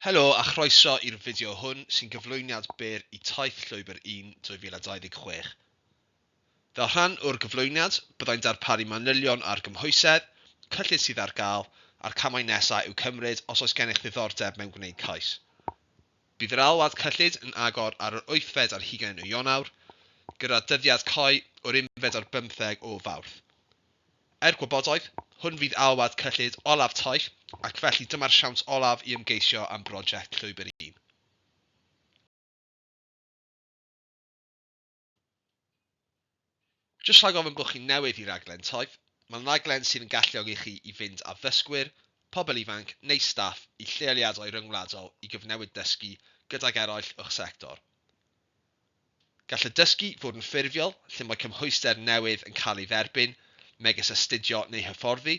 Helo a chroeso i'r fideo hwn sy'n gyflwyniad byr i Taith Llwybr 1 2026. Fel rhan o'r gyflwyniad, byddai'n darparu manylion ar gymhwysedd, cyllid sydd ar gael, a'r camau nesaf i'w cymryd os oes gennych ddiddordeb mewn gwneud cais. Bydd yr alwad cyllid yn agor ar yr wythfed ar hugain o Ionawr, gyda dyddiad cau o'r unfed ar bymtheg o Fawrth. Er gwybodaeth, hwn fydd alwad cyllid olaf Taith ac felly dyma'r siawns olaf i ymgeisio am brosiect Llwybr Un. Jyst rhag ofn bod chi'n newydd i raglen Taith, mae'n raglen sydd yn galluogi chi i fynd â ddysgwyr, pobl ifanc neu staff i lleoliadau ryngwladol i gyfnewid dysgu gydag eraill o'ch sector. Gall y dysgu fod yn ffurfiol, lle mae cymhwyster newydd yn cael ei dderbyn, megis astudio neu hyfforddi,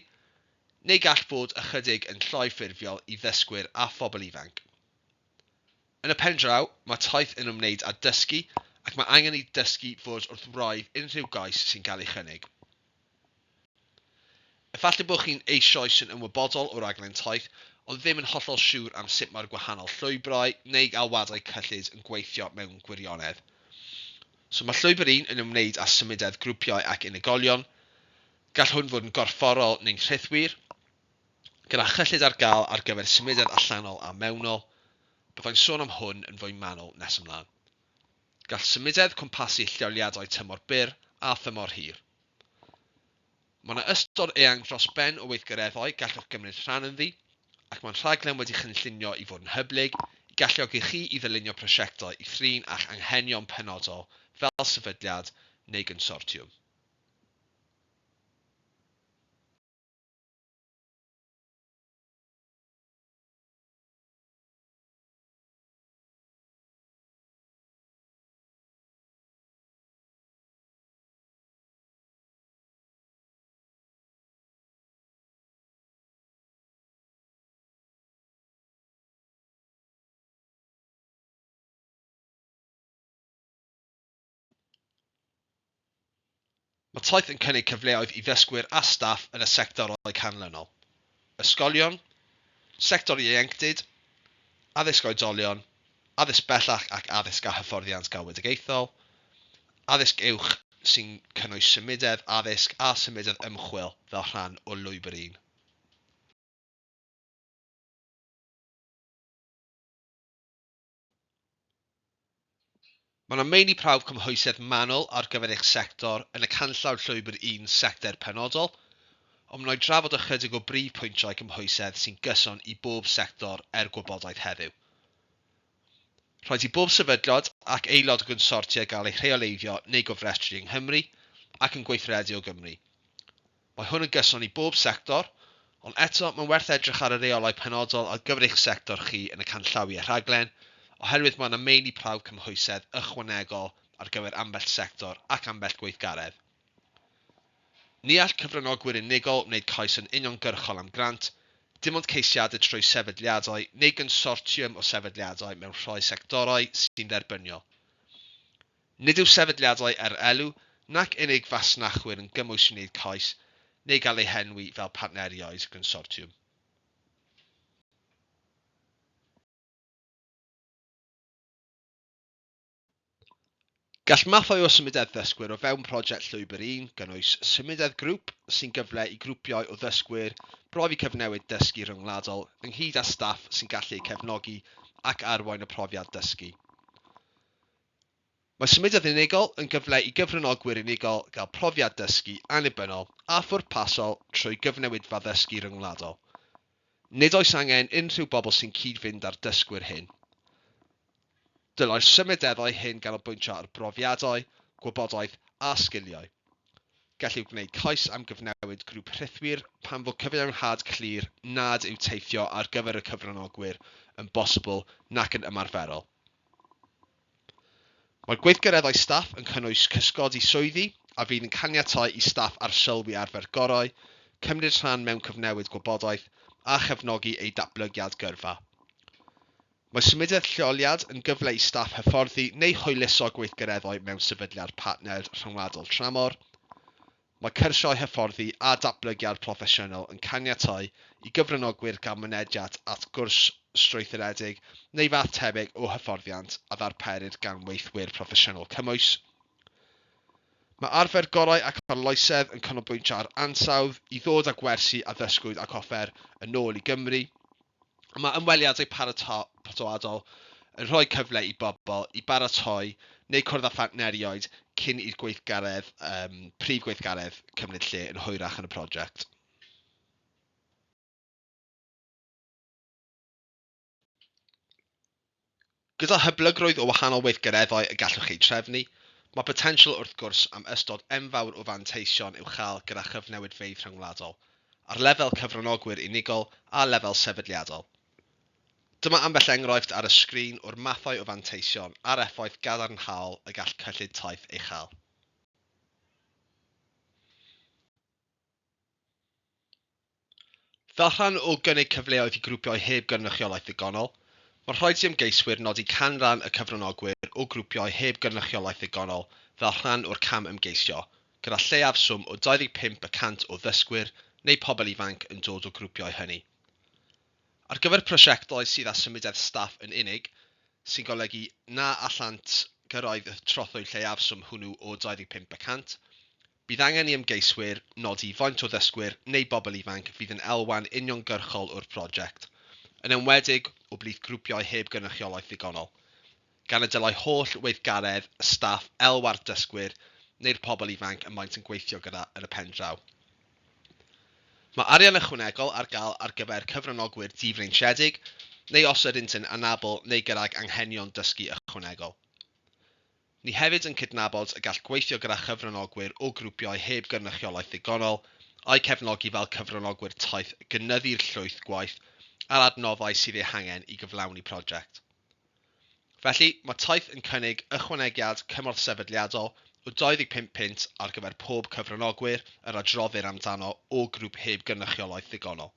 neu gall fod ychydig yn llai ffurfiol i ddysgwyr a phobl ifanc. Yn y pen draw, mae taith yn ymwneud â dysgu ac mae angen i dysgu fod wrth wraidd unrhyw gais sy'n cael ei chynnig. Efallai bod chi'n eisoes yn ymwybodol o raglen Taith, ond ddim yn hollol siŵr am sut mae'r gwahanol llwybrau neu alwadau cyllid yn gweithio mewn gwirionedd. So mae llwybr un yn ymwneud â symudedd grwpiau ac unigolion. Gall hwn fod yn gorfforol neu'n rhithwir, gyda chyllid ar gael ar gyfer symudedd allanol a mewnol. Byddai'n sôn am hwn yn fwy manwl nes ymlaen. Gall symudedd cwmpasu lleoliadau tymor byr a thymor hir. Mae yna ystod eang dros ben o weithgareddau gallwch gymryd rhan ynddi, ac mae'n rhaglen wedi chynllunio i fod yn hyblyg, i galluogi chi i ddylunio prosiectau i thrin â'ch anghenion penodol fel sefydliad neu gonsortiwm. Mae Taith yn cynnig cyfleoedd i ddysgwyr a staff yn y sectorau canlynol, ysgolion, sector ieuenctid, addysg oedolion, addysg bellach ac addysg a hyfforddiant galwedigaethol, addysg uwch sy'n cynnwys symudedd addysg a symudedd ymchwil fel rhan o lwybr un. Mae yna meini prawf cymhwysedd manwl ar gyfer eich sector yn y canllaw llwybr un sector penodol, ond wna i drafod ychydig o brif pwyntiau cymhwysedd sy'n gyson i bob sector er gwybodaeth heddiw. Rhaid i bob sefydliad ac aelod o gonsortia gael eu rheoleiddio neu gofrestru yng Nghymru ac yn gweithredu o Gymru. Mae hwn yn gyson i bob sector, ond eto mae'n werth edrych ar y rheolau penodol ar gyfer eich sector chi yn y canllawiau rhaglen, oherwydd mae yna meini prawf cymhwysedd ychwanegol ar gyfer ambell sector ac ambell gweithgaredd. Ni all cyfranogwyr unigol wneud cais yn uniongyrchol am grant, dim ond ceisiadau trwy sefydliadau neu gonsortiwm o sefydliadau mewn rhai sectorau sy'n dderbyniol. Nid yw sefydliadau er elw nac unig fasnachwyr yn gymwys i wneud cais neu gael eu henwi fel partneriaid consortiwm. Gall mathau o symudedd ddysgwyr o fewn prosiect Llwybr Un gynnwys symudedd grŵp, sy'n gyfle i grwpiau o ddysgwyr brofi cyfnewid dysgu rhyngwladol ynghyd â staff sy'n gallu eu cefnogi ac arwain y profiad dysgu. Mae symudedd unigol yn gyfle i gyfranogwyr unigol gael profiad dysgu annibynnol a phwrpasol trwy gyfnewidfa ddysgu ryngwladol. Nid oes angen unrhyw bobl sy'n cyd-fynd â'r dysgwyr hyn. Dylai'r symudeddau hyn ganolbwyntio ar brofiadau, gwybodaeth a sgiliau. Gellir gwneud cais am gyfnewid grŵp rhithwir pan fo cyfiawnhad clir nad yw teithio ar gyfer y cyfranogwyr yn bosibl nac yn ymarferol. Mae gweithgareddau staff yn cynnwys cysgodi swyddi a fydd yn caniatáu i staff arsylwi arfer gorau, cymryd rhan mewn cyfnewid gwybodaeth a chefnogi eu datblygiad gyrfa. Mae symudedd lleoliad yn gyfle i staff hyfforddi neu hwyluso gweithgareddau mewn sefydliad partner rhyngwladol tramor. Mae cyrsiau hyfforddi a datblygiad proffesiynol yn caniatáu i gyfranogwyr gael mynediad at gwrs strwythuredig neu fath tebyg o hyfforddiant a ddarperir gan weithwyr proffesiynol cymwys. Mae arfer gorau ac arloesedd yn canolbwyntio ar ansawdd i ddod â gwersi a ddysgwyd ac offer yn ôl i Gymru. Mae ymweliadau paratoadol yn rhoi cyfle i bobl i baratoi neu cwrdd â phartneriaid cyn i'r gweithgaredd, um, prif gweithgaredd cymryd lle yn hwyrach yn y prosiect. Gyda hyblygrwydd o wahanol weithgareddau y gallwch eu trefnu, mae potensial wrth gwrs am ystod enfawr o fanteision i'w chael gyda chyfnewidfeydd rhyngwladol, ar lefel cyfranogwyr unigol a lefel sefydliadol. Dyma ambell enghraifft ar y sgrin o'r mathau o fanteision a'r effaith gadarnhaol y gall cyllid taith ei chael. Fel rhan o gynnig cyfleoedd i grwpiau heb gynrychiolaeth ddigonol, mae'n rhaid i ymgeiswyr nodi canran y cyfranogwyr o grwpiau heb gynrychiolaeth ddigonol fel rhan o'r cam ymgeisio, gyda lleiafswm o 25 y cant o ddysgwyr neu pobl ifanc yn dod o grwpiau hynny. Ar gyfer prosiectau sydd â symudedd staff yn unig, sy'n golygu na allant gyrraedd y trothwy lleiafswm hwnnw o 25 y cant, Bydd angen i ymgeiswyr nodi faint o ddysgwyr neu bobl ifanc fydd yn elwa'n uniongyrchol o'r prosiect, yn enwedig o blith grwpiau heb gynrychiolaeth ddigonol, gan y dylai holl weithgaredd staff elwa'r dysgwyr neu'r pobl ifanc y maent yn gweithio gyda yn y pen draw. Mae arian ychwanegol ar gael ar gyfer cyfranogwyr difreintiedig neu os ydynt yn anabl neu gydag anghenion dysgu ychwanegol. Ni hefyd yn cydnabod y gall gweithio gyda chyfranogwyr o grwpiau heb gynrychiolaeth ddigonol, a'u cefnogi fel cyfranogwyr taith gynyddu'r llwyth gwaith a'r adnoddau sydd eu hangen i gyflawni prosiect. Felly, mae Taith yn cynnig ychwanegiad cymorth sefydliadol o 25 punt ar gyfer pob cyfranogwyr yr adroddir amdano o grŵp heb gynrychiolaeth ddigonol.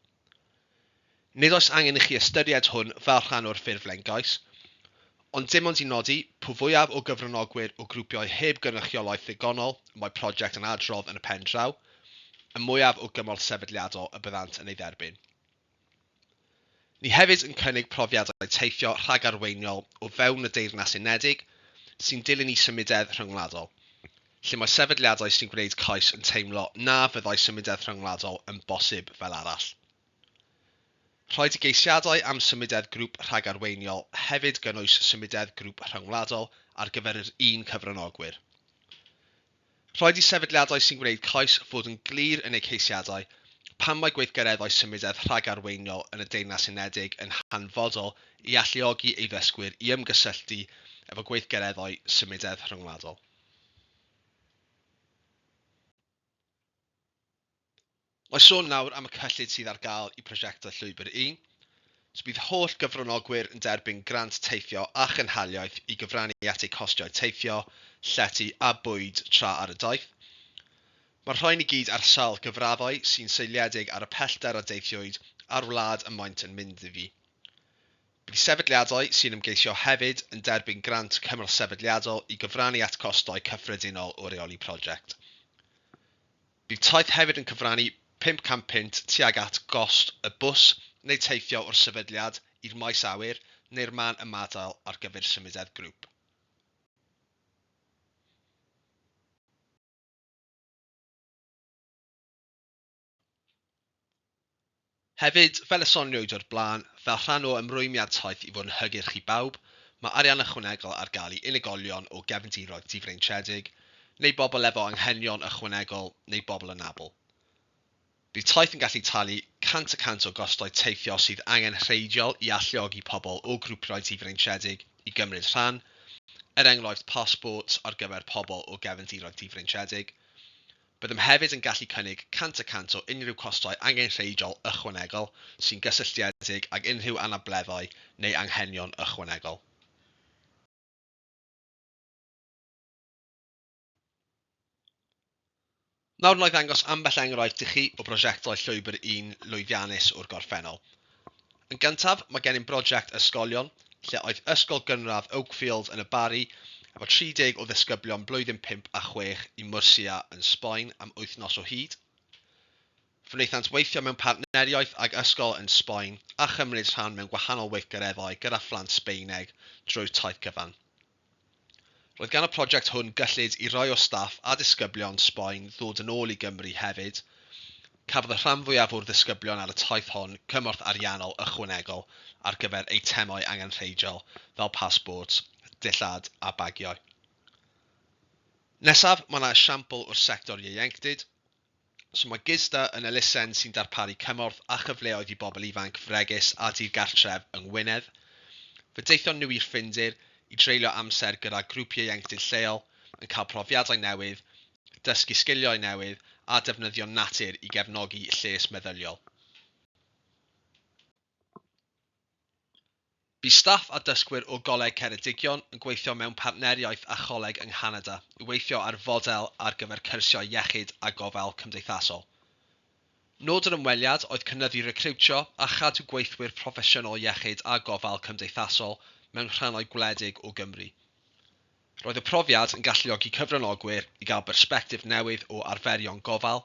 Nid oes angen i chi ystyried hwn fel rhan o'r ffurflen gais, ond dim ond i nodi, po fwyaf o gyfranogwyr o grwpiau heb gynrychiolaeth ddigonol y mae prosiect yn adrodd yn y pen draw, y mwyaf o gymorth sefydliadol y byddant yn ei dderbyn. Ni hefyd yn cynnig profiadau teithio rhagarweiniol o fewn y Deyrnas Unedig sy'n dilyn i symudedd rhyngwladol, lle mae sefydliadau sy'n gwneud cais yn teimlo na fyddai symudedd rhyngwladol yn bosib fel arall. Rhaid i geisiadau am symudedd grŵp rhagarweiniol hefyd gynnwys symudedd grŵp rhyngwladol ar gyfer yr un cyfranogwyr. Rhaid i sefydliadau sy'n gwneud cais fod yn glir yn eu ceisiadau pam mae gweithgareddau symudedd rhagarweiniol yn y Deyrnas Unedig yn hanfodol i alluogi ei ddysgwyr i ymgysylltu efo gweithgareddau symudedd rhyngwladol. Mae sôn nawr am y cyllid sydd ar gael i prosiectau Llwybr Un. So bydd holl gyfranogwyr yn derbyn grant teithio a chynhaliaeth i gyfrannu at eu costiau teithio, llety a bwyd tra ar y daith. Mae'r rhain i gyd ar sail gyfraddau sy'n seiliedig ar y pellter a deithiwyd a'r wlad y maent yn mynd iddi. Bydd sefydliadau sy'n ymgeisio hefyd yn derbyn grant cymorth sefydliadol i gyfrannu at costau cyffredinol o reoli prosiect. Bydd Taith hefyd yn cyfrannu 500 punt tuag at gost y bws neu teithio o'r sefydliad i'r maes awyr neu'r man ymadael ar gyfer symudedd grŵp. Hefyd, fel y soniwyd o'r blaen, fel rhan o ymrwymiad Taith i fod yn hygyrch i bawb, mae arian ychwanegol ar gael i unigolion o gefndiroedd difreintiedig, neu bobl efo anghenion ychwanegol neu bobl anabl. Bydd Taith yn gallu talu 100% o gostau teithio sydd angenrheidiol i alluogi pobl o grwpiau difreintiedig i gymryd rhan, er enghraifft pasbort ar gyfer pobl o gefndiroedd difreintiedig. Byddem hefyd yn gallu cynnig 100% o unrhyw costau angenrheidiol ychwanegol sy'n gysylltiedig ag unrhyw anableddau neu anghenion ychwanegol. Nawr wna i ddangos ambell enghraifft i chi o brosiectau Llwybr Un lwyddiannus o'r gorffennol. Yn gyntaf, mae gennym brosiect ysgolion, lle aeth Ysgol Gynradd Oakfield yn y Barri efo 30 o ddisgyblion blwyddyn 5 a 6 i Murcia yn Sbaen am wythnos o hyd. Fe wnaethant weithio mewn partneriaeth ag ysgol yn Sbaen a chymryd rhan mewn gwahanol weithgareddau gyda phlant Sbaeneg drwy'r taith cyfan. Roedd gan y prosiect hwn gyllid i rai o staff a disgyblion Sbaen ddod yn ôl i Gymru hefyd. Cafodd y rhan fwyaf o'r ddisgyblion ar y taith hon cymorth ariannol ychwanegol ar gyfer eitemau angenrheidiol fel pasbort, dillad a bagiau. Nesaf, mae yna esiampl o'r sector ieuenctid. So mae GISDA yn elusen sy'n darparu cymorth a chyfleoedd i bobl ifanc fregus a digartref yng Ngwynedd. Fe deithion nhw i'r Ffindir i dreulio amser gyda grŵp ieuenctid lleol, yn cael profiadau newydd, dysgu sgiliau newydd a defnyddio natur i gefnogi lles meddyliol. Bu staff a dysgwyr o Goleg Ceredigion yn gweithio mewn partneriaeth â choleg yng Nghanada i weithio ar fodel ar gyfer cyrsiau iechyd a gofal cymdeithasol. Nod yr ymweliad oedd cynyddu recriwtio a chadw gweithwyr proffesiynol iechyd a gofal cymdeithasol mewn rhannau gwledig o Gymru. Roedd y profiad yn galluogi cyfranogwyr i gael bersbectif newydd o arferion gofal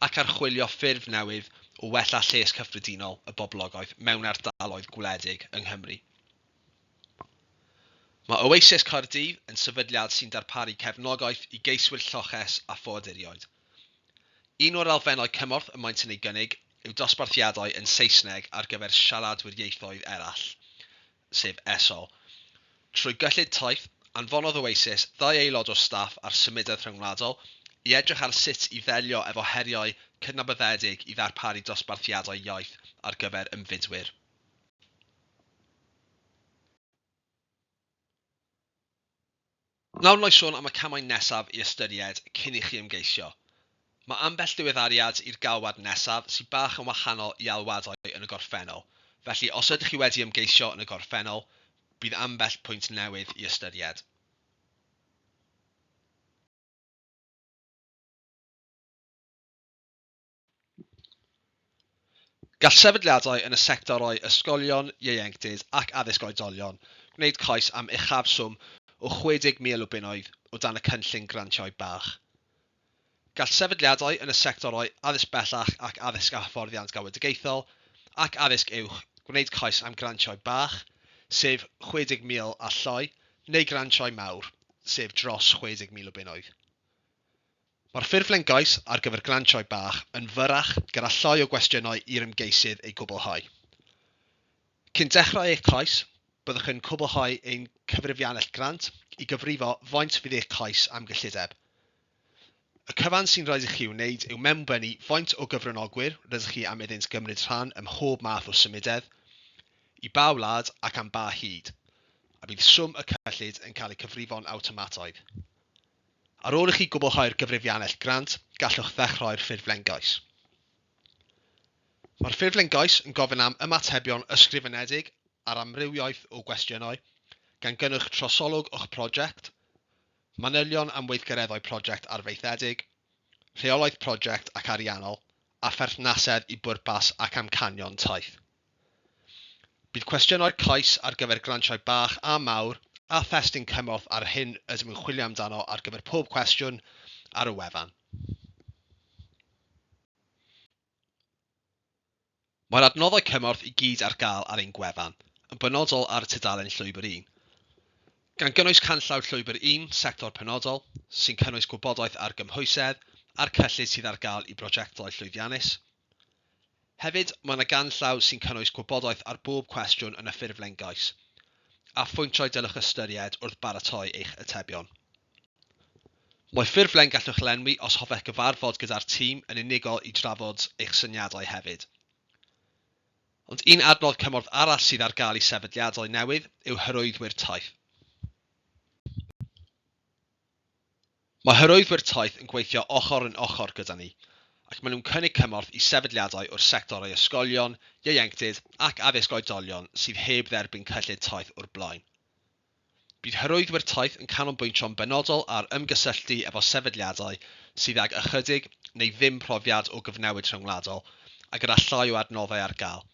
ac archwilio ffyrdd newydd o wella lles cyffredinol y boblogaeth mewn ardaloedd gwledig yng Nghymru. Mae Oasis Caerdydd yn sefydliad sy'n darparu cefnogaeth i geiswyr lloches a ffoaduriaid. Un o'r elfennau cymorth y maent yn ei gynnig yw dosbarthiadau yn Saesneg ar gyfer siaradwyr ieithoedd eraill, sef ESOL. Trwy gyllid Taith, anfonodd Oasis ddau aelod o staff ar symudedd rhyngwladol i edrych ar sut i ddelio efo heriau cydnabyddedig i ddarparu dosbarthiadau iaith ar gyfer ymfudwyr. Nawr wna i sôn am y camau nesaf i ystyried cyn i chi ymgeisio. Mae ambell ddiweddariad i'r galwad nesaf sydd bach yn wahanol i alwadau yn y gorffennol, felly os ydych chi wedi ymgeisio yn y gorffennol, bydd ambell pwynt newydd i ystyried. Gall sefydliadau yn y sectorau ysgolion, ieuenctid ac addysg oedolion gwneud cais am uchafswm o 60,000 o bunnoedd o dan y cynllun grantiau bach. Gall sefydliadau yn y sectorau addysg bellach ac addysg a hyfforddiant galwedigaethol ac addysg uwch gwneud cais am grantiau bach, sef 60,000 a llai, neu grantiau mawr, sef dros 60,000 o bunnoedd. Mae'r ffurflen gais ar gyfer grantiau bach yn fyrrach gyda llai o gwestiynau i'r ymgeisydd ei gwblhau. Cyn dechrau eich cais, byddwch yn cwblhau ein cyfrifiannell grant i gyfrifo faint fydd eich cais am gyllideb. Y cyfan sy'n rhaid i chi wneud yw mewnbynnu faint o gyfranogwyr rydych chi am iddynt gymryd rhan ym mhob math o symudedd, i ba wlad ac am ba hyd, a bydd swm y cyllid yn cael ei cyfrifo'n awtomataidd. Ar ôl i chi gwblhau'r gyfrifiannell grant, gallwch ddechrau'r ffurflen gais. Mae'r ffurflen gais yn gofyn am ymatebion ysgrifenedig ar amrywiaeth o gwestiynau, gan gynnwys trosolwg o'ch prosiect, manylion am weithgareddau prosiect arfaethedig, rheolaeth prosiect ac ariannol, a pherthnasedd i bwrpas ac amcanion taith. Bydd cwestiynau'r cais ar gyfer grantiau bach a mawr a thestun cymorth ar yr hyn ydym yn chwilio amdano ar gyfer pob cwestiwn ar y wefan. Mae'r adnoddau cymorth i gyd ar gael ar ein gwefan, yn benodol ar y tudalen Llwybr Un. Gan gynnwys canllaw Llwybr Un, sector penodol, sy'n cynnwys gwybodaeth ar gymhwysedd a'r cyllid sydd ar gael i brosiectau llwyddiannus. Hefyd, mae yna ganllaw sy'n cynnwys gwybodaeth ar bob cwestiwn yn y ffurflen gais, a phwyntiau dylech ystyried wrth baratoi eich atebion. Mae ffurflen gallwch lenwi os hoffech gyfarfod gyda'r tîm yn unigol i drafod eich syniadau hefyd. Ond un adnodd cymorth arall sydd ar gael i sefydliadau newydd yw Hyrwyddwyr Taith. Mae hyrwyddwyr taith yn gweithio ochr yn ochr gyda ni, ac maen nhw'n cynnig cymorth i sefydliadau o'r sectorau ysgolion, ieuenctid ac addysg oedolion sydd heb dderbyn cyllid taith o'r blaen. Bydd hyrwyddwyr taith yn canolbwyntio'n benodol ar ymgysylltu efo sefydliadau sydd ag ychydig neu ddim profiad o gyfnewid rhyngwladol a gyda llai o adnoddau ar gael,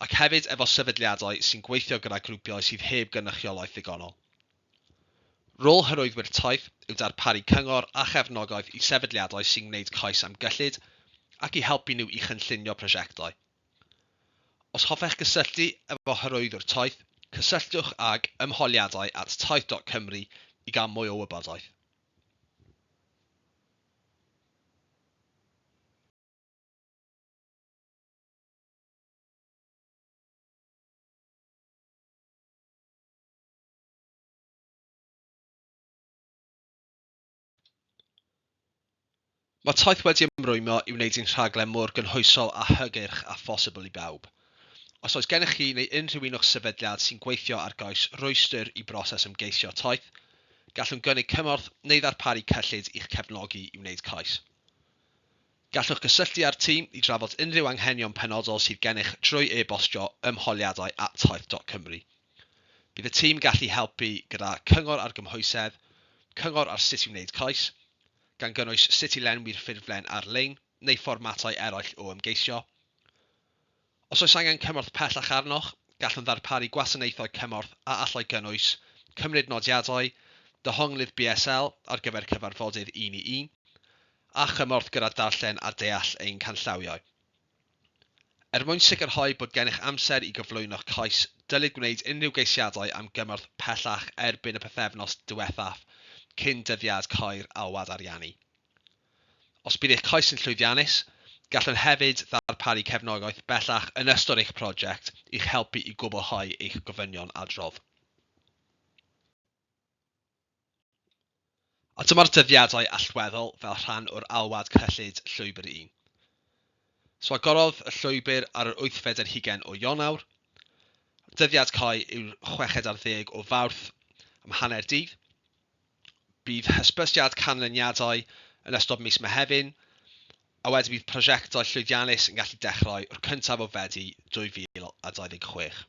ac hefyd efo sefydliadau sy'n gweithio gyda grwpiau sydd heb gynrychiolaeth ddigonol. Rôl hyrwyddwyr taith yw darparu cyngor a chefnogaeth i sefydliadau sy'n gwneud cais am gyllid, ac i helpu nhw i chynllunio prosiectau. Os hoffech gysylltu efo hyrwyddwr Taith, cysylltwch ag ymholiadau at taith.cymru i gael mwy o wybodaeth. Mae Taith wedi ymrwymo i wneud ein rhaglen mor gynhwysol a hygyrch â phosibl i bawb. Os oes gennych chi neu unrhyw un o'ch sefydliad sy'n gweithio ar gais rwystr i broses ymgeisio Taith, gallwn gynnig cymorth neu ddarparu cyllid i'ch cefnogi i wneud cais. Gallwch gysylltu â'r tîm i drafod unrhyw anghenion penodol sydd gennych drwy e-bostio ymholiadau at taith.cymru. Bydd y tîm yn gallu helpu gyda cyngor ar gymhwysedd, cyngor ar sut i wneud cais, gan gynnwys sut i lenwi'r ffurflen ar-lein neu fformatau eraill o ymgeisio. Os oes angen cymorth pellach arnoch, gallwn ddarparu gwasanaethau cymorth a allai gynnwys cymryd nodiadau, dehonglydd BSL ar gyfer cyfarfodydd un i un, a chymorth gyda darllen a deall ein canllawiau. Er mwyn sicrhau bod gennych amser i gyflwyno'ch cais, dylid gwneud unrhyw geisiadau am gymorth pellach erbyn y pythefnos diwethaf cyn dyddiad cau'r alwad ariannu. Os bydd eich cais yn llwyddiannus, gallwn hefyd ddarparu cefnogaeth bellach yn ystod eich prosiect i'ch helpu i gwblhau eich gofynion adrodd. A dyma'r dyddiadau allweddol fel rhan o'r alwad cyllid Llwybr Un. So agorodd y llwybr ar yr wythfed ar hugain o Ionawr. Dyddiad cau yw'r chweched ar ddeg o Fawrth am hanner dydd. Bydd hysbysiad canlyniadau yn ystod mis Mehefin, a wedyn bydd prosiectau llwyddiannus yn gallu dechrau o'r cyntaf o Fedi 2026.